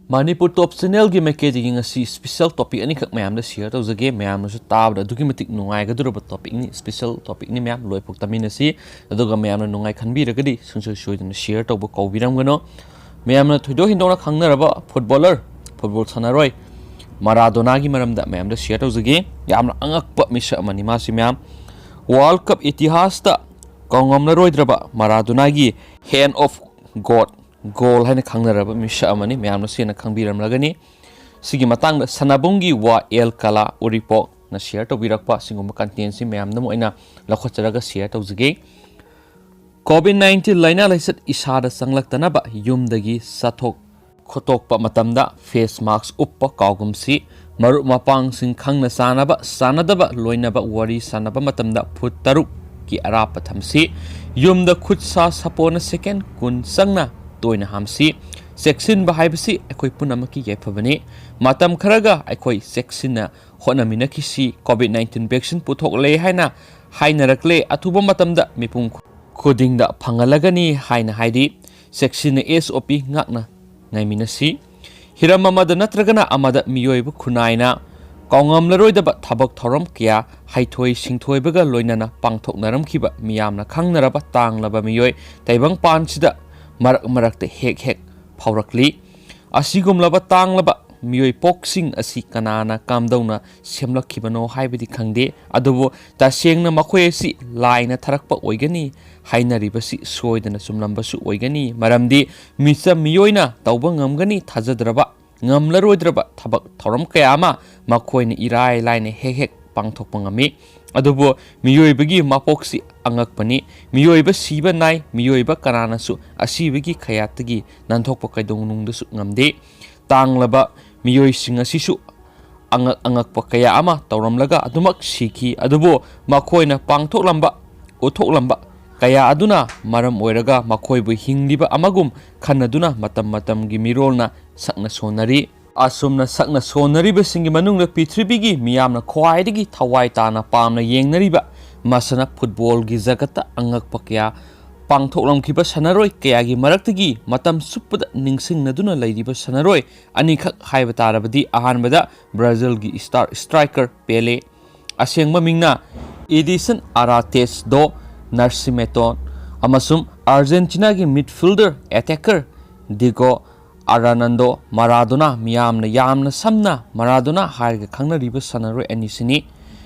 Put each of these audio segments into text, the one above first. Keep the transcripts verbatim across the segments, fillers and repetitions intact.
ꯃꯅꯤꯄꯨꯔ ꯇꯣꯞ ꯆꯦꯅꯦꯜꯒꯤ ꯃꯥꯏꯀꯩꯗꯒꯤ ꯉꯁꯤ special topic ꯑꯅꯤꯈꯛ ꯃꯌꯥꯝꯗ ꯁꯤꯌꯔ ꯇꯧꯖꯒꯦ꯫ ꯃꯌꯥꯝꯅꯁꯨ ꯇꯥꯕꯗ ꯑꯗꯨꯛꯀꯤ ꯃꯇꯤꯛ ꯅꯨꯡꯉꯥꯏꯒꯗꯧꯔꯕ ꯇꯣꯄꯤꯛꯅꯤ, ꯁ꯭ꯄꯤꯁꯦꯜ ꯇꯣꯄꯤꯛꯅꯤ꯫ ꯃꯌꯥꯝ ꯂꯣꯏꯐꯥꯎ ꯇꯥꯃꯤꯟꯅꯁꯤ, ꯑꯗꯨꯒ ꯃꯌꯥꯝꯅ ꯅꯨꯡꯉꯥꯏ ꯈꯟꯕꯤꯔꯒꯗꯤ ꯁꯨꯡꯁꯣꯏ ꯁꯣꯏꯗꯅ ꯁꯤꯌꯔ ꯇꯧꯕ ꯀꯥꯎꯕꯤꯔꯝꯒꯅꯨ꯫ ꯃꯌꯥꯝꯅ ꯊꯣꯏꯗꯣꯛ ꯍꯦꯟꯗꯣꯛꯅ ꯈꯪꯅꯔꯕ ꯐꯨꯠꯕꯣꯂꯔ, ꯐꯨꯠꯕꯣꯜ ꯁꯥꯟꯅꯔꯣꯏ ꯃꯔꯥꯗꯣꯅꯥꯒꯤ ꯃꯔꯝꯗ ꯃꯌꯥꯝꯗ ꯁꯤꯌꯔ ꯇꯧꯖꯒꯦ꯫ ꯌꯥꯝꯅ ꯑꯉꯛꯄ ꯃꯤꯁꯛ ꯑꯃꯅꯤ ꯃꯥꯁꯤ ꯃꯌꯥꯝ꯫ ꯋꯥꯔꯜ ꯀꯞ ꯏꯇꯤꯍꯥꯁꯇ ꯀꯥꯎꯉꯝꯂꯔꯣꯏꯗ꯭ꯔꯕ ꯃꯔꯥꯗꯣꯅꯥꯒꯤ ꯍꯦꯟ ꯑꯣꯐ ꯒꯣꯗ, ꯒꯣꯜ ꯍꯥꯏꯅ ꯈꯪꯅꯔꯕ ꯃꯤꯁꯛ ꯑꯃꯅꯤ꯫ ꯃꯌꯥꯝꯅꯁꯨ ꯍꯦꯟꯅ ꯈꯪꯕꯤꯔꯝꯂꯒꯅꯤ꯫ ꯁꯤꯒꯤ ꯃꯇꯥꯡꯗ ꯁꯅꯥꯕꯨꯡꯒꯤ ꯋꯥ ꯑꯦꯜ ꯀꯂꯥ ꯎꯔꯤꯄꯣꯛꯅ ꯁꯤꯌꯔ ꯇꯧꯕꯤꯔꯛꯄ ꯑꯁꯤꯒꯨꯝꯕ ꯀꯟꯇꯦꯟꯁꯤ ꯃꯌꯥꯝꯗ ꯑꯣꯏꯅ ꯂꯧꯈꯠꯆꯔꯒ ꯁꯤꯌꯔ ꯇꯧꯖꯒꯦ꯫ ꯀꯣꯚꯤꯗ ꯅꯥꯏꯟꯇꯤꯟ ꯂꯥꯏꯅꯥ ꯂꯥꯏꯆꯠ ꯏꯁꯥꯗ ꯆꯪꯂꯛꯇꯅꯕ ꯌꯨꯝꯗꯒꯤ ꯆꯠꯊꯣꯛ ꯈꯣꯠꯇꯣꯛꯄ ꯃꯇꯝꯗ ꯐꯦꯁ ꯃꯥꯛꯁ ꯎꯞꯄ ꯀꯥꯎꯒꯨꯝꯁꯤ꯫ ꯃꯔꯨꯞ ꯃꯄꯥꯡꯁꯤꯡ ꯈꯪꯅ ꯆꯥꯟꯅꯕ ꯆꯥꯟꯅꯗꯕ ꯂꯣꯏꯅꯕ ꯋꯥꯔꯤ ꯁꯥꯟꯅꯕ ꯃꯇꯝꯗ ꯐꯨꯠ ꯇꯔꯨꯛꯀꯤ ꯑꯔꯥꯞꯄ ꯊꯝꯁꯤ꯫ ꯌꯨꯝꯗ ꯈꯨꯠ ꯁꯥ ꯁꯥꯄꯣꯟꯅ ꯁꯦꯀꯦꯟ ꯀꯨꯟ ꯆꯪꯅ ꯇꯣꯏꯅ ꯍꯥꯝꯁꯤ꯫ ꯆꯦꯛꯁꯤꯟꯕ ꯍꯥꯏꯕꯁꯤ ꯑꯩꯈꯣꯏ ꯄꯨꯝꯅꯃꯛꯀꯤ ꯌꯥꯏꯐꯕꯅꯤ꯫ ꯃꯇꯝ ꯈꯔꯒ ꯑꯩꯈꯣꯏ ꯆꯦꯛꯁꯤꯟꯅ ꯍꯣꯠꯅꯃꯤꯟꯅꯈꯤꯁꯤ꯫ ꯀꯣꯚꯤꯗ ꯅꯥꯏꯟꯇꯤꯟ ꯚꯦꯛꯁꯤꯟ ꯄꯨꯊꯣꯛꯂꯦ ꯍꯥꯏꯅ ꯍꯥꯏꯅꯔꯛꯂꯦ꯫ ꯑꯊꯨꯕ ꯃꯇꯝꯗ ꯃꯤꯄꯨꯝ ꯈꯨꯗꯤꯡꯗ ꯐꯪꯍꯜꯂꯒꯅꯤ ꯍꯥꯏꯅ ꯍꯥꯏꯔꯤ꯫ ꯆꯦꯛꯁꯤꯟꯅ ꯑꯦꯁ ꯑꯣ ꯄꯤ ꯉꯥꯛꯅ ꯉꯥꯏꯃꯤꯟꯅꯁꯤ꯫ ꯍꯤꯔꯝ ꯑꯃꯗ ꯅꯠꯇ꯭ꯔꯒꯅ ꯑꯃꯗ ꯃꯤꯑꯣꯏꯕ ꯈꯨꯟꯅꯥꯏꯅ ꯀꯥꯎꯉꯝꯂꯔꯣꯏꯗꯕ ꯊꯕꯛ ꯊꯧꯔꯝ ꯀꯌꯥ ꯍꯩꯊꯣꯏ ꯁꯤꯡꯊꯣꯏꯕꯒ ꯂꯣꯏꯅꯅ ꯄꯥꯡꯊꯣꯛꯅꯔꯝꯈꯤꯕ ꯃꯤꯌꯥꯝꯅ ꯈꯪꯅꯔꯕ ꯇꯥꯡꯂꯕ ꯃꯤꯑꯣꯏ ꯇꯥꯏꯕꯪꯄꯥꯟꯁꯤꯗ ꯃꯔꯛ ꯃꯔꯛꯇ ꯍꯦꯛ ꯍꯦꯛ ꯐꯥꯎꯔꯛꯂꯤ꯫ ꯑꯁꯤꯒꯨꯝꯂꯕ ꯇꯥꯡꯂꯕ ꯃꯤꯑꯣꯏ ꯄꯣꯛꯁꯤꯡ ꯑꯁꯤ ꯀꯅꯥꯅ ꯀꯝꯗꯧꯅ ꯁꯦꯝꯂꯛꯈꯤꯕꯅꯣ ꯍꯥꯏꯕꯗꯤ ꯈꯪꯗꯦ, ꯑꯗꯨꯕꯨ ꯇꯁꯦꯡꯅ ꯃꯈꯣꯏ ꯑꯁꯤ ꯂꯥꯏꯅ ꯊꯥꯔꯛꯄ ꯑꯣꯏꯒꯅꯤ ꯍꯥꯏꯅꯔꯤꯕꯁꯤ ꯁꯣꯏꯗꯅ ꯆꯨꯝꯂꯝꯕꯁꯨ ꯑꯣꯏꯒꯅꯤ꯫ ꯃꯔꯝꯗꯤ ꯃꯤꯆꯝ ꯃꯤꯑꯣꯏꯅ ꯇꯧꯕ ꯉꯝꯒꯅꯤ ꯊꯥꯖꯗ꯭ꯔꯕ, ꯉꯝꯂꯔꯣꯏꯗ꯭ꯔꯕ ꯊꯕꯛ ꯊꯧꯔꯝ ꯀꯌꯥ ꯑꯃ ꯃꯈꯣꯏꯅ ꯏꯔꯥꯏ ꯂꯥꯏꯅ ꯍꯦꯛ ꯍꯦꯛ ꯄꯥꯡꯊꯣꯛꯄ ꯉꯝꯃꯤ꯫ ꯑꯗꯨꯕꯨ ꯃꯤꯑꯣꯏꯕꯒꯤ ꯃꯄꯣꯛꯁꯤ ꯑꯉꯛꯄꯅꯤ꯫ ꯃꯤꯑꯣꯏꯕ ꯁꯤꯕ ꯅꯥꯏ꯫ ꯃꯤꯑꯣꯏꯕ ꯀꯅꯥꯅꯁꯨ ꯑꯁꯤꯕꯒꯤ ꯈꯌꯥꯠꯇꯒꯤ ꯅꯥꯟꯊꯣꯛꯄ ꯀꯩꯗꯧꯅꯨꯡꯗꯁꯨ ꯉꯝꯗꯦ꯫ ꯇꯥꯡꯂꯕ ꯃꯤꯑꯣꯏꯁꯤꯡ ꯑꯁꯤꯁꯨ ꯑꯉꯛ ꯑꯉꯛꯄ ꯀꯌꯥ ꯑꯃ ꯇꯧꯔꯝꯂꯒ ꯑꯗꯨꯃꯛ ꯁꯤꯈꯤ꯫ ꯑꯗꯨꯕꯨ ꯃꯈꯣꯏꯅ ꯄꯥꯡꯊꯣꯛꯂꯝꯕ, ꯎꯠꯊꯣꯛꯂꯝꯕ ꯀꯌꯥ ꯑꯗꯨꯅ ꯃꯔꯝ ꯑꯣꯏꯔꯒ ꯃꯈꯣꯏꯕꯨ ꯍꯤꯡꯂꯤꯕ ꯑꯃꯒꯨꯝ ꯈꯟꯅꯗꯨꯅ ꯃꯇꯝ ꯃꯇꯝꯒꯤ ꯃꯤꯔꯣꯜꯅ ꯁꯛꯅ ꯁꯣꯟꯅꯔꯤ꯫ ꯑꯁꯨꯝꯅ ꯁꯛꯅ ꯁꯣꯟꯅꯔꯤꯕꯁꯤꯡꯒꯤ ꯃꯅꯨꯡꯗ ꯄ꯭ꯔꯤꯊꯤꯕꯤꯒꯤ ꯃꯤꯌꯥꯝꯅ ꯈ꯭ꯋꯥꯏꯗꯒꯤ ꯊꯋꯥꯏ ꯇꯥꯅ ꯄꯥꯝꯅ ꯌꯦꯡꯅꯔꯤꯕ ꯃꯁꯥꯟꯅ ꯐꯨꯠꯕꯣꯜꯒꯤ ꯖꯒꯠꯇ ꯑꯉꯛꯄ ꯀꯌꯥ ꯄꯥꯡꯊꯣꯛꯂꯝꯈꯤꯕ ꯁꯥꯟꯅꯔꯣꯏ ꯀꯌꯥꯒꯤ ꯃꯔꯛꯇꯒꯤ ꯃꯇꯝ ꯆꯨꯞꯄꯗ ꯅꯤꯡꯁꯤꯡꯅꯗꯨꯅ ꯂꯩꯔꯤꯕ ꯁꯥꯟꯅꯔꯣꯏ ꯑꯅꯤꯈꯛ ꯍꯥꯏꯕ ꯇꯥꯔꯕꯗꯤ, ꯑꯍꯥꯟꯕꯗ ꯕ꯭ꯔꯥꯖꯤꯜꯒꯤ star striker ꯄꯦꯂꯦ, ꯑꯁꯦꯡꯕ ꯃꯤꯡꯅ ꯏꯗꯤꯁꯟ ꯑꯔꯥꯇꯦꯁ ꯗꯣ ꯅꯥꯁꯤꯃꯦꯟꯇꯣ, ꯑꯃꯁꯨꯡ ꯑꯥꯔꯖꯦꯟꯇꯤꯅꯥꯒꯤ midfielder attacker ꯗꯤꯒꯣ ꯑꯔꯥꯅꯟꯗꯣ ꯃꯔꯥꯗꯣꯅꯥ, ꯃꯤꯌꯥꯝꯅ ꯌꯥꯝꯅ ꯁꯝꯅ ꯃꯔꯥꯗꯣꯅꯥ ꯍꯥꯏꯔꯒ ꯈꯪꯅꯔꯤꯕ ꯁꯥꯟꯅꯔꯣꯏ ꯑꯅꯤꯁꯤꯅꯤ꯫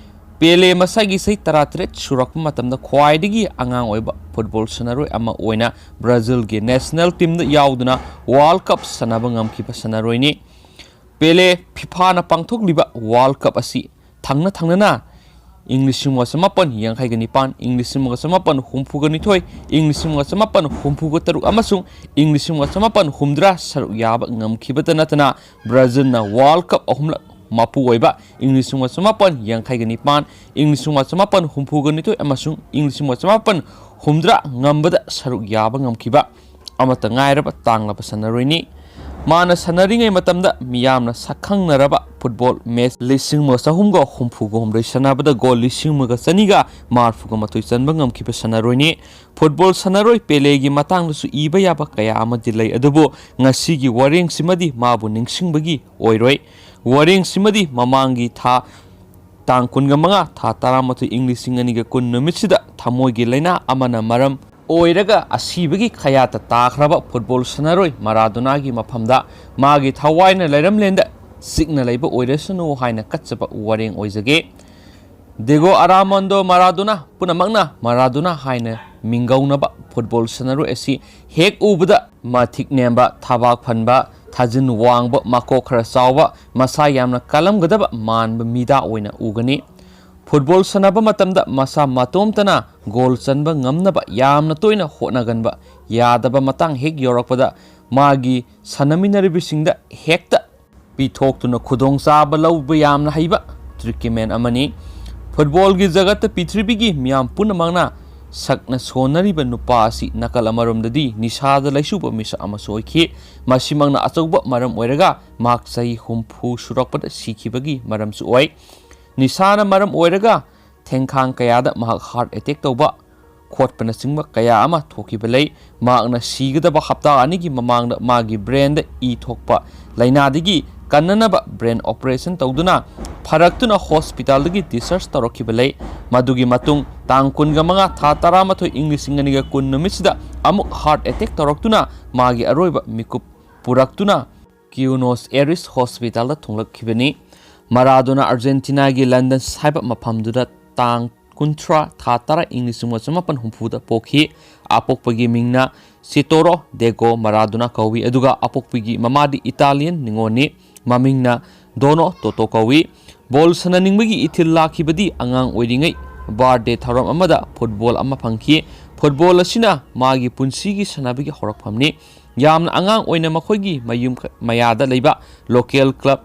ꯄꯦꯂꯦ ꯃꯁꯥꯒꯤ ꯆꯍꯤ ꯇꯔꯥꯇꯔꯦꯠ ꯁꯨꯔꯛꯄ ꯃꯇꯝꯗ ꯈ꯭ꯋꯥꯏꯗꯒꯤ ꯑꯉꯥꯡ ꯑꯣꯏꯕ ꯐꯨꯠꯕꯣꯜ ꯁꯥꯟꯅꯔꯣꯏ ꯑꯃ ꯑꯣꯏꯅ ꯕ꯭ꯔꯥꯖꯤꯜꯒꯤ national teamꯗ ꯌꯥꯎꯗꯨꯅ World Cup ꯁꯥꯟꯅꯕ ꯉꯝꯈꯤꯕ ꯁꯥꯟꯅꯔꯣꯏꯅꯤ꯫ ꯄꯦꯂꯦ FIFAꯅ ꯄꯥꯡꯊꯣꯛꯂꯤꯕ World Cup ꯑꯁꯤ ꯊꯪꯅ ꯊꯪꯅꯅ ꯏꯪ ꯂꯤꯁꯤꯡ ꯑꯃꯒ ꯆꯃꯥꯄꯟ ꯌꯥꯡꯈꯩꯒ ꯅꯤꯄꯥꯟ, ꯏꯪ ꯂꯤꯁꯤꯡ ꯑꯃꯒ ꯆꯃꯥꯄꯟ ꯍꯨꯝꯐꯨꯒ ꯅꯤꯊꯣꯏ, ꯏꯪ ꯂꯤꯁꯤꯡ ꯑꯃꯒ ꯆꯃꯥꯄꯟ ꯍꯨꯝꯐꯨꯒ ꯇꯔꯨꯛ ꯑꯃꯁꯨꯡ ꯏꯪ ꯂꯤꯁꯤꯡ ꯑꯃꯒ ꯆꯃꯥꯄꯟ ꯍꯨꯝꯗ꯭ꯔꯥ ꯁꯔꯨꯛ ꯌꯥꯕ ꯉꯝꯈꯤꯕꯇ ꯅꯠꯇꯅ, ꯕ꯭ꯔꯥꯖꯤꯜꯅ World Cup ꯑꯍꯨꯝꯂꯛ ꯃꯄꯨ ꯑꯣꯏꯕ ꯏꯪ ꯂꯤꯁꯤꯡ ꯑꯃꯒ ꯆꯃꯥꯄꯟ ꯌꯥꯡꯈꯩꯒ ꯅꯤꯄꯥꯟ, ꯏꯪ ꯂꯤꯁꯤꯡ ꯑꯃꯒ ꯆꯃꯥꯄꯟ ꯍꯨꯝꯐꯨꯒ ꯅꯤꯊꯣꯏ ꯑꯃꯁꯨꯡ ꯏꯪ ꯂꯤꯁꯤꯡ ꯑꯃꯒ ꯆꯃꯥꯄꯟ ꯍꯨꯝꯗ꯭ꯔꯥ ꯉꯝꯕꯗ ꯁꯔꯨꯛ ꯌꯥꯕ ꯉꯝꯈꯤꯕ ꯑꯃꯠꯇ ꯉꯥꯏꯔꯕ ꯇꯥꯡꯂꯕ ꯁꯥꯟꯅꯔꯣꯏꯅꯤ꯫ ꯃꯥꯅ ꯁꯥꯟꯅꯔꯤꯉꯩ ꯃꯇꯝꯗ ꯃꯤꯌꯥꯝꯅ ꯁꯛꯈꯪꯅꯔꯕ ꯐꯨꯠꯕꯣꯜ ꯃꯦꯆ ꯂꯤꯁꯤꯡ ꯑꯃꯒ ꯆꯍꯨꯝꯒ ꯍꯨꯝꯐꯨꯒ ꯍꯨꯝꯗꯣꯏ ꯁꯥꯟꯅꯕꯗ ꯒꯣꯜ ꯂꯤꯁꯤꯡ ꯑꯃꯒ ꯆꯅꯤꯒ ꯃꯔꯤꯐꯨꯒ ꯃꯥꯊꯣꯏ ꯆꯟꯕ ꯉꯝꯈꯤꯕ ꯁꯥꯟꯅꯔꯣꯏꯅꯤ꯫ ꯐꯨꯠꯕꯣꯜ ꯁꯥꯟꯅꯔꯣꯏ ꯄꯦꯂꯦꯒꯤ ꯃꯇꯥꯡꯗꯁꯨ ꯏꯕ ꯌꯥꯕ ꯀꯌꯥ ꯑꯃꯗꯤ ꯂꯩ, ꯑꯗꯨꯕꯨ ꯉꯁꯤꯒꯤ ꯋꯥꯔꯦꯡꯁꯤꯃꯗꯤ ꯃꯥꯕꯨ ꯅꯤꯡꯁꯤꯡꯕꯒꯤ ꯑꯣꯏꯔꯣꯏ꯫ ꯋꯥꯔꯦꯡꯁꯤꯃꯗꯤ ꯃꯃꯥꯡꯒꯤ ꯊꯥ ꯇꯥꯡ ꯀꯨꯟꯒ ꯃꯉꯥ, ꯊꯥ ꯇꯔꯥꯃꯥꯊꯣꯏ, ꯏꯪ ꯂꯤꯁꯤꯡ ꯑꯅꯤꯒ ꯀꯨꯟ ꯅꯨꯃꯤꯠꯁꯤꯗ ꯊꯃꯣꯏꯒꯤ ꯂꯥꯏꯅꯥ ꯑꯃꯅ ꯃꯔꯝ ꯑꯣꯏꯔꯒ ꯑꯁꯤꯕꯒꯤ ꯈꯌꯥꯠꯇ ꯇꯥꯈ꯭ꯔꯕ ꯐꯨꯠꯕꯣꯜ ꯁꯥꯟꯅꯔꯣꯏ ꯃꯔꯥꯗꯣꯅꯥꯒꯤ ꯃꯐꯝꯗ ꯃꯥꯒꯤ ꯊꯋꯥꯏꯅ ꯂꯩꯔꯝꯂꯦꯟꯗ ꯆꯤꯛꯅ ꯂꯩꯕ ꯑꯣꯏꯔꯁꯅꯨ ꯍꯥꯏꯅ ꯀꯠꯆꯕ ꯋꯥꯔꯦꯡ ꯑꯣꯏꯖꯒꯦ꯫ ꯗꯤꯒꯣ ꯑꯔꯃꯥꯟꯗꯣ ꯃꯔꯥꯗꯣꯅꯥ, ꯄꯨꯝꯅꯃꯛꯅ ꯃꯔꯥꯗꯣꯅꯥ ꯍꯥꯏꯅ ꯃꯤꯡꯒꯧꯅꯕ ꯐꯨꯠꯕꯣꯜ ꯁꯥꯟꯅꯔꯣꯏ ꯑꯁꯤ ꯍꯦꯛ ꯎꯕꯗ ꯃꯊꯤꯛ ꯅꯦꯝꯕ, ꯊꯕꯥꯛ ꯐꯟꯕ, ꯊꯥꯖꯤꯟ ꯋꯥꯡꯕ, ꯃꯀꯣꯛ ꯈꯔ ꯆꯥꯎꯕ, ꯃꯁꯥ ꯌꯥꯝꯅ ꯀꯜꯂꯝꯒꯗꯕ ꯃꯥꯟꯕ ꯃꯤꯗꯥ ꯑꯣꯏꯅ ꯎꯒꯅꯤ꯫ ꯐꯨꯠꯕꯣꯜ ꯁꯥꯟꯅꯕ ꯃꯇꯝꯗ ꯃꯁꯥ ꯃꯇꯣꯝꯇꯅ ꯒꯣꯜ ꯆꯟꯕ ꯉꯝꯅꯕ ꯌꯥꯝꯅ ꯇꯣꯏꯅ ꯍꯣꯠꯅꯒꯟꯕ, ꯌꯥꯗꯕ ꯃꯇꯥꯡ ꯍꯦꯛ ꯌꯧꯔꯛꯄꯗ ꯃꯥꯒꯤ ꯁꯥꯟꯅꯃꯤꯟꯅꯔꯤꯕꯁꯤꯡꯗ ꯍꯦꯛꯇ ꯄꯤꯊꯣꯛꯇꯨꯅ ꯈꯨꯗꯣꯡꯆꯥꯕ ꯂꯧꯕ ꯌꯥꯝꯅ ꯍꯩꯕ tricky man ꯑꯃꯅꯤ꯫ ꯐꯨꯠꯕꯣꯜꯒꯤ ꯖꯒꯠꯇ ꯄ꯭ꯔꯤꯊꯤꯕꯤꯒꯤ ꯃꯤꯌꯥꯝ ꯄꯨꯝꯅꯃꯛꯅ ꯁꯛꯅ ꯁꯣꯟꯅꯔꯤꯕ ꯅꯨꯄꯥ ꯑꯁꯤ ꯅꯥꯀꯜ ꯑꯃꯔꯣꯝꯗꯗꯤ ꯅꯤꯁꯥꯗ ꯂꯩꯆꯨꯕ ꯃꯤꯁꯛ ꯑꯃꯁꯨ ꯑꯣꯏꯈꯤ꯫ ꯃꯁꯤꯃꯛꯅ ꯑꯆꯧꯕ ꯃꯔꯝ ꯑꯣꯏꯔꯒ ꯃꯍꯥꯛ ꯆꯍꯤ ꯍꯨꯝꯐꯨ ꯁꯨꯔꯛꯄꯗ ꯁꯤꯈꯤꯕꯒꯤ ꯃꯔꯝꯁꯨ ꯑꯣꯏ꯫ ꯅꯤꯁꯥꯅ ꯃꯔꯝ ꯑꯣꯏꯔꯒ ꯊꯦꯡꯈꯥꯡ ꯀꯌꯥꯗ ꯃꯍꯥꯛ heart attack ꯇꯧꯕ ꯈꯣꯠꯄꯅꯆꯤꯡꯕ ꯀꯌꯥ ꯑꯃ ꯊꯣꯛꯈꯤꯕ ꯂꯩ꯫ ꯃꯍꯥꯛꯅ ꯁꯤꯒꯗꯕ ꯍꯞꯇꯥ ꯑꯅꯤꯒꯤ ꯃꯃꯥꯡꯗ ꯃꯥꯒꯤ brainꯗ ꯏ ꯊꯣꯛꯄ ꯂꯥꯏꯅꯥꯗꯒꯤ ꯀꯟꯅꯅꯕ brain operation ꯇꯧꯗꯨꯅ ꯐꯔꯛꯇꯨꯅ hospitalꯗꯒꯤ discharge ꯇꯧꯔꯛꯈꯤꯕ ꯂꯩ꯫ ꯃꯗꯨꯒꯤ ꯃꯇꯨꯡ ꯇꯥꯡ ꯀꯨꯟꯒ ꯃꯉꯥ ꯊꯥ ꯇꯔꯥꯃꯥꯊꯣꯏ ꯏꯪ ꯂꯤꯁꯤꯡ ꯑꯅꯤꯒ ꯀꯨꯟ ꯅꯨꯃꯤꯠꯁꯤꯗ ꯑꯃꯨꯛ heart attack ꯇꯧꯔꯛꯇꯨꯅ ꯃꯥꯒꯤ ꯑꯔꯣꯏꯕ ꯃꯤꯀꯨꯞ ꯄꯨꯔꯛꯇꯨꯅ Buenos Aires hospitalꯗ ꯊꯨꯡꯂꯛꯈꯤꯕꯅꯤ꯫ ꯃꯔꯥꯗꯣꯅꯥ ꯑꯥꯔꯖꯦꯟꯇꯤꯅꯥꯒꯤ Lanús ꯍꯥꯏꯕ ꯃꯐꯝꯗꯨꯗ ꯇꯥꯡ ꯀꯨꯟꯊ꯭ꯔꯥ ꯊꯥ ꯇꯔꯥ ꯏꯪ ꯂꯤꯁꯤꯡ ꯑꯃꯒ ꯆꯃꯥꯄꯟ ꯍꯨꯝꯐꯨꯗ ꯄꯣꯛꯈꯤ꯫ ꯑꯄꯣꯛꯄꯒꯤ ꯃꯤꯡꯅ ꯁꯤꯇꯣꯔꯣ ꯗꯦꯒꯣ ꯃꯔꯥꯗꯣꯅꯥ ꯀꯧꯏ, ꯑꯗꯨꯒ ꯑꯄꯣꯛꯄꯒꯤ ꯃꯃꯥꯗꯤ Italian ꯅꯤꯉꯣꯜꯅꯤ꯫ ꯃꯃꯤꯡꯅ ꯗꯣꯅꯣ ꯇꯣꯇꯣ ꯀꯧꯏ꯫ ꯕꯣꯜ ꯁꯥꯟꯅꯅꯤꯡꯕꯒꯤ ꯏꯊꯤꯜ ꯂꯥꯛꯈꯤꯕꯗꯤ ꯑꯉꯥꯡ ꯑꯣꯏꯔꯤꯉꯩ birthday ꯊꯧꯔꯝ ꯑꯃꯗ football ꯑꯃ ꯐꯪꯈꯤ꯫ Football ꯑꯁꯤꯅ ꯃꯥꯒꯤ ꯄꯨꯟꯁꯤꯒꯤ ꯁꯥꯟꯅꯕꯒꯤ ꯍꯧꯔꯛꯐꯝꯅꯤ꯫ ꯌꯥꯝꯅ ꯑꯉꯥꯡ ꯑꯣꯏꯅ ꯃꯈꯣꯏꯒꯤ ꯃꯌꯨꯝ ꯃꯌꯥꯗ ꯂꯩꯕ local club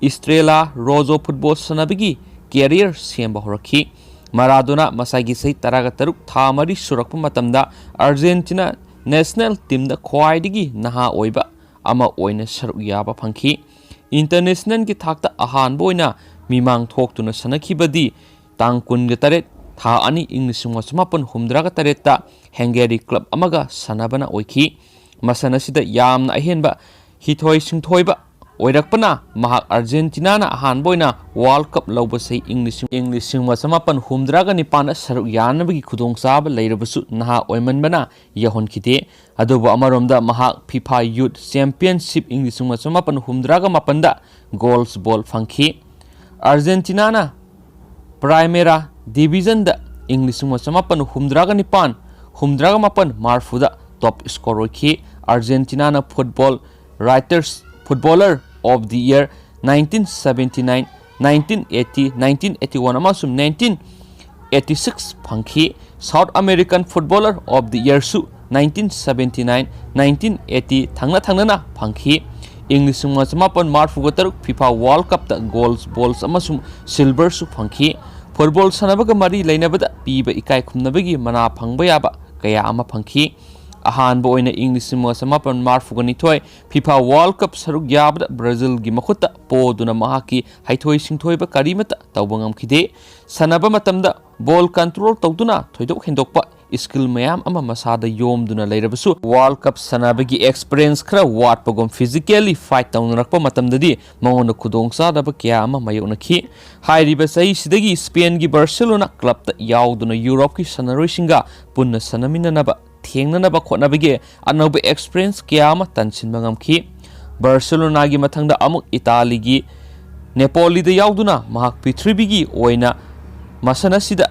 Estrella Roja football ꯁꯥꯟꯅꯕꯒꯤ career ꯁꯦꯝꯕ ꯍꯧꯔꯛꯈꯤ꯫ ꯃꯔꯥꯗꯣꯅꯥ ꯃꯁꯥꯒꯤ ꯆꯍꯤ ꯇꯔꯥꯒ ꯇꯔꯨꯛ ꯊꯥ ꯃꯔꯤ ꯁꯨꯔꯛꯄ ꯃꯇꯝꯗ ꯑꯥꯔꯖꯦꯟꯇꯤꯅꯥ national teamꯗ ꯈ꯭ꯋꯥꯏꯗꯒꯤ ꯅꯍꯥ ꯑꯣꯏꯕ ꯑꯃ ꯑꯣꯏꯅ ꯁꯔꯨꯛ ꯌꯥꯕ ꯐꯪꯈꯤ꯫ Internationalꯒꯤ ꯊꯥꯛꯇ ꯑꯍꯥꯟꯕ ꯑꯣꯏꯅ ꯃꯤꯃꯥꯡ ꯊꯣꯛꯇꯨꯅ ꯁꯥꯟꯅꯈꯤꯕꯗꯤ ꯇꯥꯡ ꯀꯨꯟꯒ ꯇꯔꯦꯠ ꯊꯥ ꯑꯅꯤ ꯏꯪ ꯂꯤꯁꯤꯡ ꯑꯃ ꯆꯃꯥꯄꯟ ꯍꯨꯝꯗ꯭ꯔꯥꯒ ꯇꯔꯦꯠꯇ Hungary club ꯑꯃꯒ ꯁꯥꯟꯅꯕꯅ ꯑꯣꯏꯈꯤ꯫ ꯃꯁꯥꯟꯅ ꯑꯁꯤꯗ ꯌꯥꯝꯅ ꯑꯍꯦꯟꯕ ꯍꯤꯊꯣꯏ ꯁꯤꯡꯊꯣꯏꯕ ꯑꯣꯏꯔꯛꯄꯅ ꯃꯍꯥꯛ ꯑꯥꯔꯖꯦꯟꯇꯤꯅꯥꯅ ꯑꯍꯥꯟꯕ ꯑꯣꯏꯅ World Cup ꯂꯧꯕꯁꯤ ꯏꯪ ꯂꯤꯁꯤꯡ, ꯏꯪ ꯂꯤꯁꯤꯡ ꯑꯃ ꯆꯃꯥꯄꯟ ꯍꯨꯝꯗ꯭ꯔꯥꯒ ꯅꯤꯄꯥꯟꯗ ꯁꯔꯨꯛ ꯌꯥꯅꯕꯒꯤ ꯈꯨꯗꯣꯡꯆꯥꯕ ꯂꯩꯔꯕꯁꯨ ꯅꯍꯥ ꯑꯣꯏꯃꯟꯕꯅ ꯌꯧꯍꯟꯈꯤꯗꯦ꯫ ꯑꯗꯨꯕꯨ ꯑꯃꯔꯣꯝꯗ ꯃꯍꯥꯛ FIFA Youth Championship ꯏꯪ ꯂꯤꯁꯤꯡ ꯑꯃ ꯆꯃꯥꯄꯟ ꯍꯨꯝꯗ꯭ꯔꯥꯒ ꯃꯥꯄꯟꯗ Golden Ball ꯐꯪꯈꯤ꯫ ꯑꯥꯔꯖꯦꯟꯇꯤꯅꯥꯅ Primera Divisionꯗ ꯏꯪ ꯂꯤꯁꯤꯡ ꯑꯃ ꯆꯃꯥꯄꯟ ꯍꯨꯝꯗ꯭ꯔꯥꯒ ꯅꯤꯄꯥꯟ, ꯍꯨꯝꯗ꯭ꯔꯥꯒ ꯃꯥꯄꯟ, ꯃꯔꯤꯐꯨꯗ top scorer ꯑꯣꯏꯈꯤ꯫ ꯑꯥꯔꯖꯦꯟꯇꯤꯅꯥꯅ Football Writers, Footballer of the Year nineteen seventy nine, nineteen eighty, nineteen eighty one ꯑꯃꯁꯨꯡ nineteen eighty six ꯐꯪꯈꯤ꯫ South American Footballer of the Yearꯁꯨ nineteen seventy nine, nineteen eighty ꯊꯪꯅ ꯊꯪꯅꯅ ꯐꯪꯈꯤ꯫ ꯏꯪ ꯂꯤꯁꯤꯡ ꯑꯃ ꯆꯃꯥꯄꯟ ꯃꯔꯤꯐꯨꯒ ꯇꯔꯨꯛ FIFA World Cupꯇ Golden Balls ꯑꯃꯁꯨꯡ Silverꯁꯨ ꯐꯪꯈꯤ꯫ Football ꯁꯥꯟꯅꯕꯒ ꯃꯔꯤ ꯂꯩꯅꯕꯗ ꯄꯤꯕ ꯏꯀꯥꯏ ꯈꯨꯝꯅꯕꯒꯤ ꯃꯅꯥ ꯐꯪꯕ ꯌꯥꯕ ꯀꯌꯥ ꯑꯃ ꯐꯪꯈꯤ꯫ ꯑꯍꯥꯟꯕ ꯑꯣꯏꯅ ꯏꯪ ꯂꯤꯁꯤꯡ ꯑꯃ ꯆꯃꯥꯄꯟ ꯃꯔꯤꯐꯨꯒ ꯅꯤꯊꯣꯏ FIFA World Cup ꯁꯔꯨꯛ ꯌꯥꯕꯗ Brazilꯒꯤ ꯃꯈꯨꯠꯇ ꯄꯣꯗꯨꯅ ꯃꯍꯥꯛꯀꯤ ꯍꯩꯊꯣꯏ ꯁꯤꯡꯊꯣꯏꯕ ꯀꯔꯤꯃꯠꯇ ꯇꯧꯕ ꯉꯝꯈꯤꯗꯦ꯫ ꯁꯥꯟꯅꯕ ꯃꯇꯝꯗ ball control ꯇꯧꯗꯨꯅ ꯊꯣꯏꯗꯣꯛ ꯍꯦꯟꯗꯣꯛꯄ skill ꯃꯌꯥꯝ ꯑꯃ ꯃꯁꯥꯗ ꯌꯣꯝꯗꯨꯅ ꯂꯩꯔꯕꯁꯨ, World Cup ꯁꯥꯟꯅꯕꯒꯤ experience ꯈꯔ ꯋꯥꯠꯄꯒꯨꯝ, physically fight ꯇꯧꯅꯔꯛꯄ ꯃꯇꯝꯗꯗꯤ ꯃꯉꯣꯟꯗ ꯈꯨꯗꯣꯡꯆꯥꯗꯕ ꯀꯌꯥ ꯑꯃ ꯃꯥꯌꯣꯛꯅꯈꯤ꯫ ꯍꯥꯏꯔꯤꯕ ꯆꯍꯤꯁꯤꯗꯒꯤ Spainꯒꯤ Barcelona clubꯇ ꯌꯥꯎꯗꯨꯅ Europeꯀꯤ ꯁꯥꯟꯅꯔꯣꯏꯁꯤꯡꯒ ꯄꯨꯟꯅ ꯁꯥꯟꯅꯃꯤꯟꯅꯅꯕ, ꯊꯦꯡꯅꯅꯕ ꯈꯣꯠꯅꯕꯒꯤ ꯑꯅꯧꯕ experience ꯀꯌꯥ ꯑꯃ ꯇꯥꯟꯁꯤꯟꯕ ꯉꯝꯈꯤ꯫ Barcelonaꯒꯤ ꯃꯊꯪꯗ ꯑꯃꯨꯛ Italyꯒꯤ Napoliꯗ ꯌꯥꯎꯗꯨꯅ ꯃꯍꯥꯛ ꯄ꯭ꯔꯤꯊꯤꯕꯤꯒꯤ ꯑꯣꯏꯅ ꯃꯁꯥꯟꯅ ꯑꯁꯤꯗ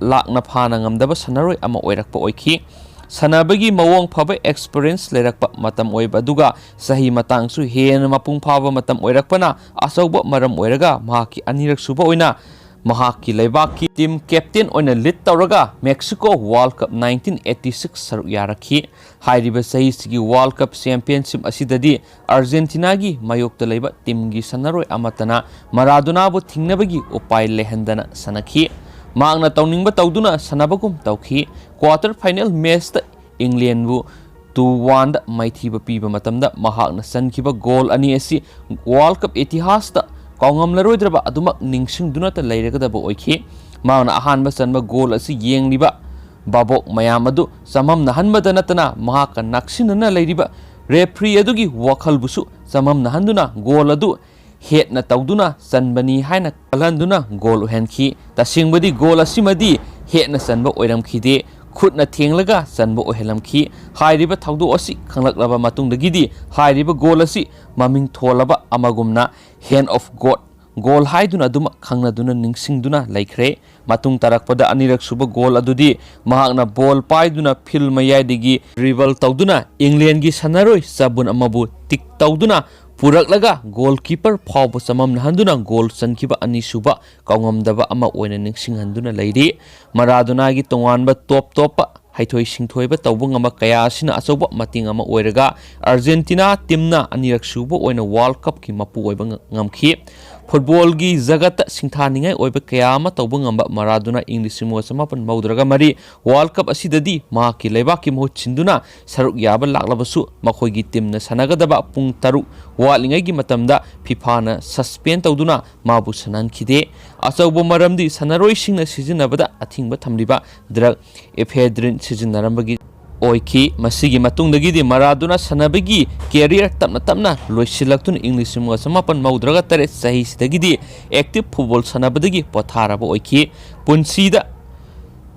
ꯂꯥꯛꯅ ꯐꯥꯅ ꯉꯝꯗꯕ ꯁꯥꯟꯅꯔꯣꯏ ꯑꯃ ꯑꯣꯏꯔꯛꯄ ꯑꯣꯏꯈꯤ꯫ ꯁꯥꯟꯅꯕꯒꯤ ꯃꯑꯣꯡ ꯐꯕ, experience ꯂꯩꯔꯛꯄ ꯃꯇꯝ ꯑꯣꯏꯕ, ꯑꯗꯨꯒ ꯆꯍꯤ ꯃꯇꯥꯡꯁꯨ ꯍꯦꯟꯅ ꯃꯄꯨꯡ ꯐꯥꯕ ꯃꯇꯝ ꯑꯣꯏꯔꯛꯄꯅ ꯑꯆꯧꯕ ꯃꯔꯝ ꯑꯣꯏꯔꯒ ꯃꯍꯥꯛꯀꯤ ꯑꯅꯤꯔꯛ ꯁꯨꯕ ꯑꯣꯏꯅ ꯃꯍꯥꯛꯀꯤ ꯂꯩꯕꯥꯛꯀꯤ team captain ꯑꯣꯏꯅ lead ꯇꯧꯔꯒ Mexico World Cup nineteen eighty six ꯁꯔꯨꯛ ꯌꯥꯔꯛꯈꯤ꯫ ꯍꯥꯏꯔꯤꯕ ꯆꯍꯤꯁꯤꯒꯤ World Cup championship ꯑꯁꯤꯗꯗꯤ Argentinaꯒꯤ ꯃꯥꯌꯣꯛꯇ ꯂꯩꯕ teamꯒꯤ ꯁꯥꯟꯅꯔꯣꯏ ꯑꯃꯠꯇꯅ Maradonaꯕꯨ ꯊꯤꯡꯅꯕꯒꯤ ꯎꯄꯥꯏ ꯂꯩꯍꯟꯗꯅ ꯁꯥꯟꯅꯈꯤ꯫ ꯃꯍꯥꯛꯅ ꯇꯧꯅꯤꯡꯕ ꯇꯧꯗꯨꯅ ꯁꯥꯟꯅꯕꯒꯨꯝ ꯇꯧꯈꯤ꯫ Quarter final matchꯇ Englandꯕꯨ two oneꯗ ꯃꯥꯏꯊꯤꯕ ꯄꯤꯕ ꯃꯇꯝꯗ ꯃꯍꯥꯛꯅ ꯆꯟꯈꯤꯕ goal ꯑꯅꯤ ꯑꯁꯤ World Cup ꯏꯇꯤꯍꯥꯁꯇ ꯀꯥꯎꯉꯝꯂꯔꯣꯏꯗ꯭ꯔꯕ ꯑꯗꯨꯃꯛ ꯅꯤꯡꯁꯤꯡꯗꯨꯅꯇ ꯂꯩꯔꯒꯗꯕ ꯑꯣꯏꯈꯤ꯫ ꯃꯍꯥꯛꯅ ꯑꯍꯥꯟꯕ ꯆꯟꯕ goal ꯑꯁꯤ ꯌꯦꯡꯂꯤꯕ ꯚꯥꯕꯣꯛ ꯃꯌꯥꯝ ꯑꯗꯨ ꯆꯃꯝꯅꯍꯟꯕꯗ ꯅꯠꯇꯅ ꯃꯍꯥꯛꯀ ꯅꯛꯁꯤꯟꯅꯅ ꯂꯩꯔꯤꯕ referee ꯑꯗꯨꯒꯤ ꯋꯥꯈꯜꯕꯨꯁꯨ ꯆꯃꯝꯅꯍꯟꯗꯨꯅ goal ꯑꯗꯨ ꯍꯦꯠꯅ ꯇꯧꯗꯨꯅ ꯆꯟꯕꯅꯤ ꯍꯥꯏꯅ ꯈꯜꯍꯟꯗꯨꯅ goal ꯑꯣꯏꯍꯟꯈꯤ꯫ ꯇꯁꯦꯡꯕꯗꯤ goal ꯑꯁꯤꯃꯗꯤ ꯍꯦꯠꯅ ꯆꯟꯕ ꯑꯣꯏꯔꯝꯈꯤꯗꯦ, ꯈꯨꯠꯅ ꯊꯦꯡꯂꯒ ꯆꯟꯕ ꯑꯣꯏꯍꯜꯂꯝꯈꯤ꯫ ꯍꯥꯏꯔꯤꯕ ꯊꯧꯗꯣꯛ ꯑꯁꯤ ꯈꯪꯂꯛꯂꯕ ꯃꯇꯨꯡꯗꯒꯤꯗꯤ ꯍꯥꯏꯔꯤꯕ goal ꯑꯁꯤ ꯃꯃꯤꯡ ꯊꯣꯜꯂꯕ ꯑꯃꯒꯨꯝꯅ Hand of God goal ꯍꯥꯏꯗꯨꯅ ꯑꯗꯨꯃꯛ ꯈꯪꯅꯗꯨꯅ ꯅꯤꯡꯁꯤꯡꯗꯨꯅ ꯂꯩꯈ꯭ꯔꯦ꯫ ꯃꯇꯨꯡ ꯇꯥꯔꯛꯄꯗ ꯑꯅꯤꯔꯛ ꯁꯨꯕ goal ꯑꯗꯨꯗꯤ ꯃꯍꯥꯛꯅ ball ꯄꯥꯏꯗꯨꯅ field ꯃꯌꯥꯏꯗꯒꯤ dribble ꯇꯧꯗꯨꯅ Englandꯒꯤ ꯁꯥꯟꯅꯔꯣꯏ ꯆꯕꯨꯟ ꯑꯃꯕꯨ tick ꯇꯧꯗꯨꯅ ꯄꯨꯔꯛꯂꯒ goalkeeper ꯐꯥꯎꯕ ꯆꯃꯝꯅꯍꯟꯗꯨꯅ goal ꯆꯟꯈꯤꯕ ꯑꯅꯤꯁꯨꯕ ꯀꯥꯎꯉꯝꯗꯕ ꯑꯃ ꯑꯣꯏꯅ ꯅꯤꯡꯁꯤꯡꯍꯟꯗꯨꯅ ꯂꯩꯔꯤ꯫ Maradonaꯒꯤ ꯇꯣꯉꯥꯟꯕ top ꯇꯣꯞꯄ ꯍꯩꯊꯣꯏ ꯁꯤꯡꯊꯣꯏꯕ ꯇꯧꯕ ꯉꯝꯕ ꯀꯌꯥ ꯑꯁꯤꯅ ꯑꯆꯧꯕ ꯃꯇꯦꯡ ꯑꯃ ꯑꯣꯏꯔꯒ Argentina teamꯅ ꯑꯅꯤꯔꯛ ꯁꯨꯕ ꯑꯣꯏꯅ World Cupꯀꯤ ꯃꯄꯨ ꯑꯣꯏꯕ ꯉ-, ꯉꯝꯈꯤ꯫ ꯐꯨꯠꯕꯣꯜꯒꯤ ꯖꯒꯠꯇ ꯁꯤꯡꯊꯥꯅꯤꯡꯉꯥꯏ ꯑꯣꯏꯕ ꯀꯌꯥ ꯑꯃ ꯇꯧꯕ ꯉꯝꯕ ꯃꯔꯥꯗꯣꯅꯥ ꯏꯪ ꯂꯤꯁꯤꯡ ꯑꯃꯒ ꯆꯃꯥꯄꯟ ꯃꯧꯗ꯭ꯔꯒ ꯃꯔꯤ ꯋꯥꯔꯜꯗ ꯀꯞ ꯑꯁꯤꯗꯗꯤ ꯃꯍꯥꯛꯀꯤ ꯂꯩꯕꯥꯛꯀꯤ ꯃꯍꯨꯠ ꯁꯤꯟꯗꯨꯅ ꯁꯔꯨꯛ ꯌꯥꯕ ꯂꯥꯛꯂꯕꯁꯨ, ꯃꯈꯣꯏꯒꯤ ꯇꯤꯝꯅ ꯁꯥꯟꯅꯒꯗꯕ ꯄꯨꯡ ꯇꯔꯨꯛ ꯋꯥꯠꯂꯤꯉꯩꯒꯤ ꯃꯇꯝꯗ ꯐꯤꯐꯥꯅ ꯁꯁꯄꯦꯟ ꯇꯧꯗꯨꯅ ꯃꯥꯕꯨ ꯁꯥꯟꯅꯍꯟꯈꯤꯗꯦ꯫ ꯑꯆꯧꯕ ꯃꯔꯝꯗꯤ ꯁꯥꯟꯅꯔꯣꯏꯁꯤꯡꯅ ꯁꯤꯖꯤꯟꯅꯕꯗ ꯑꯊꯤꯡꯕ ꯊꯝꯂꯤꯕ ꯗ꯭ꯔꯒ ꯏꯐꯦꯗ꯭ꯔꯤꯟ ꯁꯤꯖꯤꯟꯅꯔꯝꯕꯒꯤ ꯑꯣꯏꯈꯤ꯫ ꯃꯁꯤꯒꯤ ꯃꯇꯨꯡꯗꯒꯤꯗꯤ ꯃꯔꯥꯗꯣꯅꯥ ꯁꯥꯟꯅꯕꯒꯤ ꯀꯦꯔꯤꯌꯔ ꯇꯞꯅ ꯇꯞꯅ ꯂꯣꯏꯁꯤꯜꯂꯛꯇꯨꯅ ꯏꯪ ꯂꯤꯁꯤꯡ ꯑꯃꯒ ꯆꯃꯥꯄꯟ ꯃꯧꯗ꯭ꯔꯒ ꯇꯔꯦꯠ ꯆꯍꯤꯁꯤꯗꯒꯤꯗꯤ ꯑꯦꯛꯇꯤꯚ ꯐꯨꯠꯕꯣꯜ ꯁꯥꯟꯅꯕꯗꯒꯤ ꯄꯣꯊꯥꯔꯕ ꯑꯣꯏꯈꯤ꯫ ꯄꯨꯟꯁꯤꯗ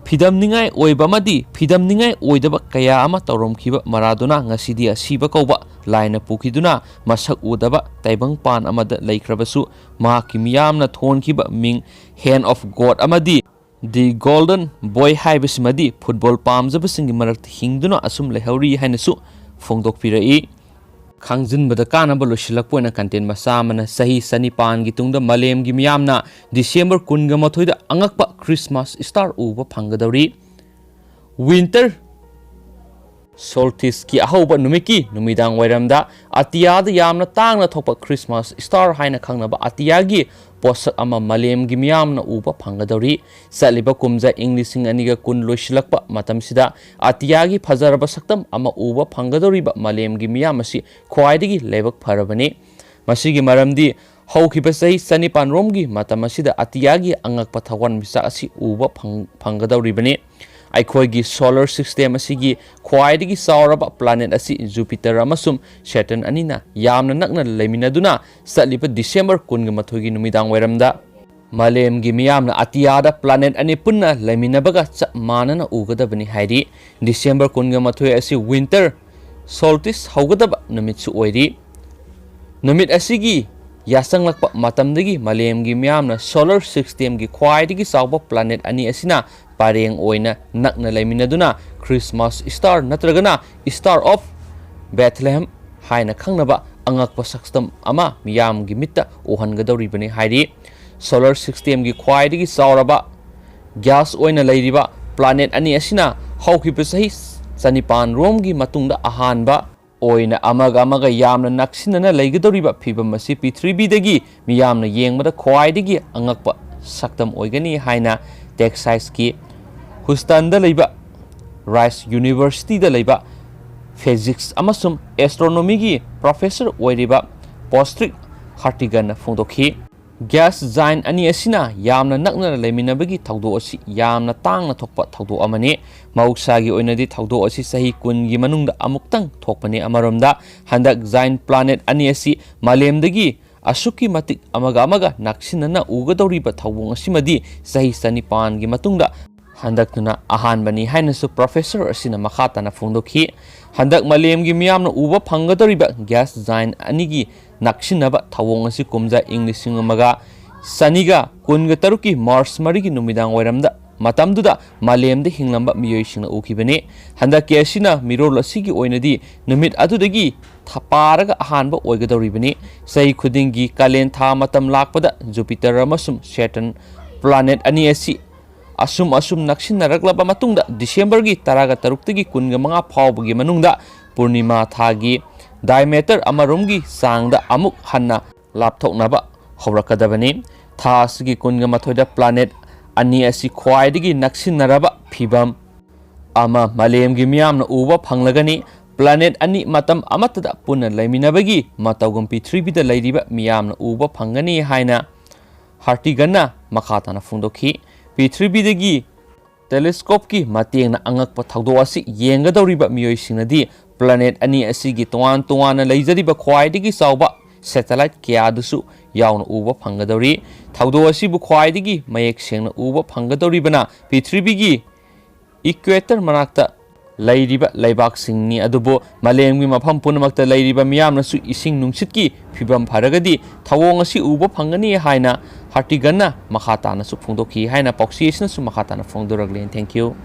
ꯐꯤꯗꯝꯅꯤꯡꯉꯥꯏ ꯑꯣꯏꯕ ꯑꯃꯗꯤ ꯐꯤꯗꯝꯅꯤꯡꯉꯥꯏ ꯑꯣꯏꯗꯕ ꯀꯌꯥ ꯑꯃ ꯇꯧꯔꯝꯈꯤꯕ ꯃꯔꯥꯗꯣꯅꯥ ꯉꯁꯤꯗꯤ ꯑꯁꯤꯕ ꯀꯧꯕ ꯂꯥꯏꯅ ꯄꯨꯈꯤꯗꯨꯅ ꯃꯁꯛ ꯎꯗꯕ ꯇꯥꯏꯕꯪꯄꯥꯟ ꯑꯃꯗ ꯂꯩꯈ꯭ꯔꯕꯁꯨ, ꯃꯍꯥꯛꯀꯤ ꯃꯤꯌꯥꯝꯅ ꯊꯣꯟꯈꯤꯕ ꯃꯤꯡ ꯍꯦꯟ ꯑꯣꯐ ꯒꯣꯗ ꯑꯃꯗꯤ ꯗꯤ ꯒꯣꯜꯗꯟ ꯕꯣꯏ ꯍꯥꯏꯕꯁꯤꯃꯗꯤ ꯐꯨꯠꯕꯣꯜ ꯄꯥꯝꯖꯕꯁꯤꯡꯒꯤ ꯃꯔꯛꯇ ꯍꯤꯡꯗꯨꯅ ꯑꯁꯨꯝ ꯂꯩꯍꯧꯔꯤ ꯍꯥꯏꯅꯁꯨ ꯐꯣꯡꯗꯣꯛꯄꯤꯔꯛꯏ꯫ ꯈꯪꯖꯤꯟꯕꯗ ꯀꯥꯟꯅꯕ ꯂꯣꯏꯁꯤꯜꯂꯛꯄ ꯑꯣꯏꯅ ꯀꯟꯇꯦꯟ ꯃꯆꯥ ꯑꯃꯅ, ꯆꯍꯤ ꯆꯅꯤꯄꯥꯟꯒꯤ ꯇꯨꯡꯗ ꯃꯥꯂꯦꯝꯒꯤ ꯃꯤꯌꯥꯝꯅ ꯗꯤꯁꯦꯝꯕꯔ ꯀꯨꯟꯒ ꯃꯥꯊꯣꯏꯗ ꯑꯉꯛꯄ ꯈ꯭ꯔꯤꯁꯃꯥꯁ ꯁ꯭ꯇꯥꯔ ꯎꯕ ꯐꯪꯒꯗꯧꯔꯤ꯫ ꯋꯤꯟꯇꯔ ꯁꯣꯜꯇꯤꯁꯀꯤ ꯑꯍꯧꯕ ꯅꯨꯃꯤꯠꯀꯤ ꯅꯨꯃꯤꯗꯥꯡ ꯋꯥꯏꯔꯝꯗ ꯑꯇꯤꯌꯥꯗ ꯌꯥꯝꯅ ꯇꯥꯡꯅ ꯊꯣꯛꯄ ꯈ꯭ꯔꯤꯁꯃꯥꯁ ꯁ꯭ꯇꯥꯔ ꯍꯥꯏꯅ ꯈꯪꯅꯕ ꯑꯇꯤꯌꯥꯒꯤ ꯄꯣꯠꯁꯛ ꯑꯃ ꯃꯥꯂꯦꯝꯒꯤ ꯃꯤꯌꯥꯝꯅ ꯎꯕ ꯐꯪꯒꯗꯧꯔꯤ꯫ ꯆꯠꯂꯤꯕ ꯀꯨꯝꯖꯥ ꯏꯪ ꯂꯤꯁꯤꯡ ꯑꯅꯤꯒ ꯀꯨꯟ ꯂꯣꯏꯁꯤꯜꯂꯛꯄ ꯃꯇꯝꯁꯤꯗ ꯑꯇꯤꯌꯥꯒꯤ ꯐꯖꯔꯕ ꯁꯛꯇꯝ ꯑꯃ ꯎꯕ ꯐꯪꯒꯗꯧꯔꯤꯕ ꯃꯥꯂꯦꯝꯒꯤ ꯃꯤꯌꯥꯝ ꯑꯁꯤ ꯈ꯭ꯋꯥꯏꯗꯒꯤ ꯂꯥꯏꯕꯛ ꯐꯔꯕꯅꯤ꯫ ꯃꯁꯤꯒꯤ ꯃꯔꯝꯗꯤ ꯍꯧꯈꯤꯕ ꯆꯍꯤ ꯆꯅꯤꯄꯥꯟ ꯔꯣꯝꯒꯤ ꯃꯇꯝ ꯑꯁꯤꯗ ꯑꯇꯤꯌꯥꯒꯤ ꯑꯉꯛꯄ ꯊꯋꯥꯟꯃꯤꯆꯥꯛ ꯑꯁꯤ ꯎꯕ ꯐꯪ-, ꯐꯪꯒꯗꯧꯔꯤꯕꯅꯤ꯫ ꯑꯩꯈꯣꯏꯒꯤ ꯁꯣꯂꯔ ꯁꯤꯁꯇꯦꯝ ꯑꯁꯤꯒꯤ ꯈ꯭ꯋꯥꯏꯗꯒꯤ ꯆꯥꯎꯔꯕ ꯄ꯭ꯂꯥꯅꯦꯠ ꯑꯁꯤ ꯖꯨꯄꯤꯇꯔ ꯑꯃꯁꯨꯡ ꯁꯦꯇꯔꯟ ꯑꯅꯤꯅ ꯌꯥꯝꯅ ꯅꯛꯅ ꯂꯩꯃꯤꯟꯅꯗꯨꯅ ꯆꯠꯂꯤꯕ ꯗꯤꯁꯦꯝꯕꯔ ꯀꯨꯟꯒ ꯃꯥꯊꯣꯏꯒꯤ ꯅꯨꯃꯤꯗꯥꯡ ꯋꯥꯏꯔꯝꯗ ꯃꯥꯂꯦꯝꯒꯤ ꯃꯤꯌꯥꯝꯅ ꯑꯇꯤꯌꯥꯗ ꯄ꯭ꯂꯥꯅꯦꯠ ꯑꯅꯤ ꯄꯨꯟꯅ ꯂꯩꯃꯤꯟꯅꯕꯒ ꯆꯞ ꯃꯥꯟꯅꯅ ꯎꯒꯗꯕꯅꯤ ꯍꯥꯏꯔꯤ꯫ ꯗꯤꯁꯦꯝꯕꯔ ꯀꯨꯟꯒ ꯃꯥꯊꯣꯏ ꯑꯁꯤ ꯋꯤꯟꯇꯔ ꯁꯣꯜꯇꯤꯁ ꯍꯧꯒꯗꯕ ꯅꯨꯃꯤꯠꯁꯨ ꯑꯣꯏꯔꯤ꯫ ꯅꯨꯃꯤꯠ ꯑꯁꯤꯒꯤ ꯌꯥꯆꯪꯂꯛꯄ ꯃꯇꯝꯗꯒꯤ ꯃꯥꯂꯦꯝꯒꯤ ꯃꯤꯌꯥꯝꯅ ꯁꯣꯂꯔ ꯁꯤꯁꯇꯦꯝꯒꯤ ꯈ꯭ꯋꯥꯏꯗꯒꯤ ꯆꯥꯎꯕ ꯄ꯭ꯂꯥꯅꯦꯠ ꯑꯅꯤ ꯑꯁꯤꯅ ꯄꯔꯦꯡ ꯑꯣꯏꯅ ꯅꯛꯅ ꯂꯩꯃꯤꯟꯅꯗꯨꯅ ꯈ꯭ꯔꯤꯁꯃꯥꯁ ꯁ꯭ꯇꯥꯔ ꯅꯠꯇ꯭ꯔꯒꯅ ꯁ꯭ꯇꯥꯔ ꯑꯣꯐ ꯕꯦꯊꯂꯦꯍꯦꯝ ꯍꯥꯏꯅ ꯈꯪꯅꯕ ꯑꯉꯛꯄ ꯁꯛꯇꯝ ꯑꯃ ꯃꯤꯌꯥꯝꯒꯤ ꯃꯤꯠꯇ ꯎꯍꯟꯒꯗꯧꯔꯤꯕꯅꯤ ꯍꯥꯏꯔꯤ꯫ ꯁꯣꯂꯔ ꯁꯤꯁꯇꯦꯝꯒꯤ ꯈ꯭ꯋꯥꯏꯗꯒꯤ ꯆꯥꯎꯔꯕ ꯒ꯭ꯌꯥꯁ ꯑꯣꯏꯅ ꯂꯩꯔꯤꯕ ꯄ꯭ꯂꯥꯅꯦꯠ ꯑꯅꯤ ꯑꯁꯤꯅ ꯍꯧꯈꯤꯕ ꯆꯍꯤ ꯆꯅꯤꯄꯥꯟ ꯔꯣꯝꯒꯤ ꯃꯇꯨꯡꯗ ꯑꯍꯥꯟꯕ ꯑꯣꯏꯅ ꯑꯃꯒ ꯑꯃꯒ ꯌꯥꯝꯅ ꯅꯛꯁꯤꯟꯅꯅ ꯂꯩꯒꯗꯧꯔꯤꯕ ꯐꯤꯕꯝ ꯑꯁꯤ ꯄ꯭ꯔꯤꯊꯤꯕꯤꯗꯒꯤ ꯃꯤꯌꯥꯝꯅ ꯌꯦꯡꯕꯗ ꯈ꯭ꯋꯥꯏꯗꯒꯤ ꯑꯉꯛꯄ ꯁꯛꯇꯝ ꯑꯣꯏꯒꯅꯤ ꯍꯥꯏꯅ ꯇꯦꯛꯁꯥꯏꯁꯀꯤ ꯍꯨꯁꯇꯟꯗ ꯂꯩꯕ ꯔꯥꯏꯁ ꯌꯨꯅꯤꯚꯔꯁꯤꯇꯤꯗ ꯂꯩꯕ ꯐꯤꯖꯤꯛꯁ ꯑꯃꯁꯨꯡ ꯑꯦꯁꯇ꯭ꯔꯣꯅꯣꯃꯤꯒꯤ ꯄ꯭ꯔꯣꯐꯦꯁꯔ ꯑꯣꯏꯔꯤꯕ ꯄꯣꯁꯇ꯭ꯔꯤꯛ ꯍꯥꯔꯇꯤꯒꯟꯅ ꯐꯣꯡꯗꯣꯛꯈꯤ꯫ ꯒ꯭ꯌꯥꯁ ꯖꯥꯏꯟ ꯑꯅꯤ ꯑꯁꯤꯅ ꯌꯥꯝꯅ ꯅꯛꯅꯅ ꯂꯩꯃꯤꯟꯅꯕꯒꯤ ꯊꯧꯗꯣꯛ ꯑꯁꯤ ꯌꯥꯝꯅ ꯇꯥꯡꯅ ꯊꯣꯛꯄ ꯊꯧꯗꯣꯛ ꯑꯃꯅꯤ꯫ ꯃꯍꯧꯁꯥꯒꯤ ꯑꯣꯏꯅꯗꯤ ꯊꯧꯗꯣꯛ ꯑꯁꯤ ꯆꯍꯤ ꯀꯨꯟꯒꯤ ꯃꯅꯨꯡꯗ ꯑꯃꯨꯛꯇꯪ ꯊꯣꯛꯄꯅꯤ꯫ ꯑꯃꯔꯣꯝꯗ, ꯍꯟꯗꯛ ꯖꯥꯏꯟ ꯄ꯭ꯂꯥꯅꯦꯠ ꯑꯅꯤ ꯑꯁꯤ ꯃꯥꯂꯦꯝꯗꯒꯤ ꯑꯁꯨꯛꯀꯤ ꯃꯇꯤꯛ ꯑꯃꯒ ꯑꯃꯒ ꯅꯛꯁꯤꯟꯅꯅ ꯎꯒꯗꯧꯔꯤꯕ ꯊꯧꯑꯣꯡ ꯑꯁꯤꯃꯗꯤ ꯆꯍꯤ ꯆꯅꯤꯄꯥꯟꯒꯤ ꯃꯇꯨꯡꯗ ꯍꯟꯗꯛꯇꯨꯅ ꯑꯍꯥꯟꯕꯅꯤ ꯍꯥꯏꯅꯁꯨ ꯄ꯭ꯔꯣꯐꯦꯁꯔ ꯑꯁꯤꯅ ꯃꯈꯥ ꯇꯥꯅ ꯐꯣꯡꯗꯣꯛꯈꯤ꯫ ꯍꯟꯗꯛ ꯃꯥꯂꯦꯝꯒꯤ ꯃꯤꯌꯥꯝꯅ ꯎꯕ ꯐꯪꯒꯗꯧꯔꯤꯕ ꯒ꯭ꯌꯥꯁ ꯖꯥꯏꯟ ꯑꯅꯤꯒꯤ ꯅꯛꯁꯤꯟꯅꯕ ꯊꯧꯑꯣꯡ ꯑꯁꯤ ꯀꯨꯝꯖꯥ ꯏꯪ ꯂꯤꯁꯤꯡ ꯑꯃꯒ ꯆꯅꯤꯒ ꯀꯨꯟꯒ ꯇꯔꯨꯛꯀꯤ ꯃꯥꯔꯆ ꯃꯔꯤꯒꯤ ꯅꯨꯃꯤꯗꯥꯡ ꯋꯥꯏꯔꯝꯗ, ꯃꯇꯝꯗꯨꯗ ꯃꯥꯂꯦꯝꯗ ꯍꯤꯡꯂꯝꯕ ꯃꯤꯑꯣꯏꯁꯤꯡꯅ ꯎꯈꯤꯕꯅꯤ꯫ ꯍꯟꯗꯛꯀꯤ ꯑꯁꯤꯅ ꯃꯤꯔꯣꯜ ꯑꯁꯤꯒꯤ ꯑꯣꯏꯅꯗꯤ ꯅꯨꯃꯤꯠ ꯑꯗꯨꯗꯒꯤ ꯊ-, ꯄꯥꯔꯒ ꯑꯍꯥꯟꯕ ꯑꯣꯏꯒꯗꯧꯔꯤꯕꯅꯤ꯫ ꯆꯍꯤ ꯈꯨꯗꯤꯡꯒꯤ ꯀꯥꯂꯦꯟ ꯊꯥ ꯃꯇꯝ ꯂꯥꯛꯄꯗ ꯖꯨꯄꯤꯇꯔ ꯑꯃꯁꯨꯡ ꯁꯦꯇꯔꯟ ꯄ꯭ꯂꯥꯅꯦꯠ ꯑꯅꯤ ꯑꯁꯤ ꯑꯁꯨꯝ ꯑꯁꯨꯝ ꯅꯛꯁꯤꯟꯅꯔꯛꯂꯕ ꯃꯇꯨꯡꯗ, ꯗꯤꯁꯦꯝꯕꯔꯒꯤ ꯇꯔꯥꯒ ꯇꯔꯨꯛꯇꯒꯤ ꯀꯨꯟꯒ ꯃꯉꯥ ꯐꯥꯎꯕꯒꯤ ꯃꯅꯨꯡꯗ ꯄꯨꯔꯅꯤꯃꯥ ꯊꯥꯒꯤ ꯗꯥꯏꯃꯦꯇꯔ ꯑꯃꯔꯣꯝꯒꯤ ꯆꯥꯡꯗ ꯑꯃꯨꯛ ꯍꯟꯅ ꯂꯥꯞꯊꯣꯛꯅꯕ ꯍꯧꯔꯛꯀꯗꯕꯅꯤ꯫ ꯊꯥ ꯑꯁꯤꯒꯤ ꯀꯨꯟꯒ ꯃꯥꯊꯣꯏꯗ ꯄ꯭ꯂꯥꯅꯦꯠ ꯑꯅꯤ ꯑꯁꯤ ꯈ꯭ꯋꯥꯏꯗꯒꯤ ꯅꯛꯁꯤꯟꯅꯔꯕ ꯐꯤꯚꯝ ꯑꯃ ꯃꯥꯂꯦꯝꯒꯤ ꯃꯤꯌꯥꯝꯅ ꯎꯕ ꯐꯪꯂꯒꯅꯤ꯫ ꯄ꯭ꯂꯥꯅꯦꯠ ꯑꯅꯤ ꯃꯇꯝ ꯑꯃꯠꯇꯗ ꯄꯨꯟꯅ ꯂꯩꯃꯤꯟꯅꯕꯒꯤ ꯃꯇꯧꯒꯨꯝ ꯄ꯭ꯔꯤꯊꯤꯕꯤꯗ ꯂꯩꯔꯤꯕ ꯃꯤꯌꯥꯝꯅ ꯎꯕ ꯐꯪꯒꯅꯤ ꯍꯥꯏꯅ ꯍꯥꯔꯇꯤꯒꯟꯅ ꯃꯈꯥ ꯇꯥꯅ ꯐꯣꯡꯗꯣꯛꯈꯤ꯫ ꯄ꯭ꯔꯤꯊꯤꯕꯤꯗꯒꯤ ꯇꯦꯂꯦꯁꯀꯣꯞꯀꯤ ꯃꯇꯦꯡꯅ ꯑꯉꯛꯄ ꯊꯧꯗꯣꯛ ꯑꯁꯤ ꯌꯦꯡꯒꯗꯧꯔꯤꯕ ꯃꯤꯑꯣꯏꯁꯤꯡꯅꯗꯤ ꯄ꯭ꯂꯥꯅꯦꯠ ꯑꯅꯤ ꯑꯁꯤꯒꯤ ꯇꯣꯉꯥꯟ ꯇꯣꯉꯥꯟꯅ ꯂꯩꯖꯔꯤꯕ ꯈ꯭ꯋꯥꯏꯗꯒꯤ ꯆꯥꯎꯕ ꯁꯦꯇꯦꯂꯥꯏꯠ ꯀꯌꯥꯗꯨꯁꯨ ꯌꯥꯎꯅ ꯎꯕ ꯐꯪꯒꯗꯧꯔꯤ꯫ ꯊꯧꯗꯣꯛ ꯑꯁꯤꯕꯨ ꯈ꯭ꯋꯥꯏꯗꯒꯤ ꯃꯌꯦꯛ ꯁꯦꯡꯅ ꯎꯕ ꯐꯪꯒꯗꯧꯔꯤꯕꯅ ꯄ꯭ꯔꯤꯊꯤꯕꯤꯒꯤ ꯏꯀ꯭ꯋꯦꯇꯔ ꯃꯅꯥꯛꯇ ꯂꯩꯔꯤꯕ ꯂꯩꯕꯥꯛꯁꯤꯡꯅꯤ꯫ ꯑꯗꯨꯕꯨ ꯃꯥꯂꯦꯝꯒꯤ ꯃꯐꯝ ꯄꯨꯝꯅꯃꯛꯇ ꯂꯩꯔꯤꯕ ꯃꯤꯌꯥꯝꯅꯁꯨ ꯏꯁꯤꯡ ꯅꯨꯡꯁꯤꯠꯀꯤ ꯐꯤꯕꯝ ꯐꯔꯒꯗꯤ ꯊꯧꯑꯣꯡ ꯑꯁꯤ ꯎꯕ ꯐꯪꯒꯅꯤ ꯍꯥꯏꯅ ꯍꯥꯔꯇꯤꯒꯟꯅ ꯃꯈꯥ ꯇꯥꯅꯁꯨ ꯐꯣꯡꯗꯣꯛꯈꯤ ꯍꯥꯏꯅ ꯄꯥꯎꯆꯦ ꯑꯁꯤꯅꯁꯨ ꯃꯈꯥ ꯇꯥꯅ ꯐꯣꯡꯗꯣꯔꯛꯂꯤ꯫ Thank you꯫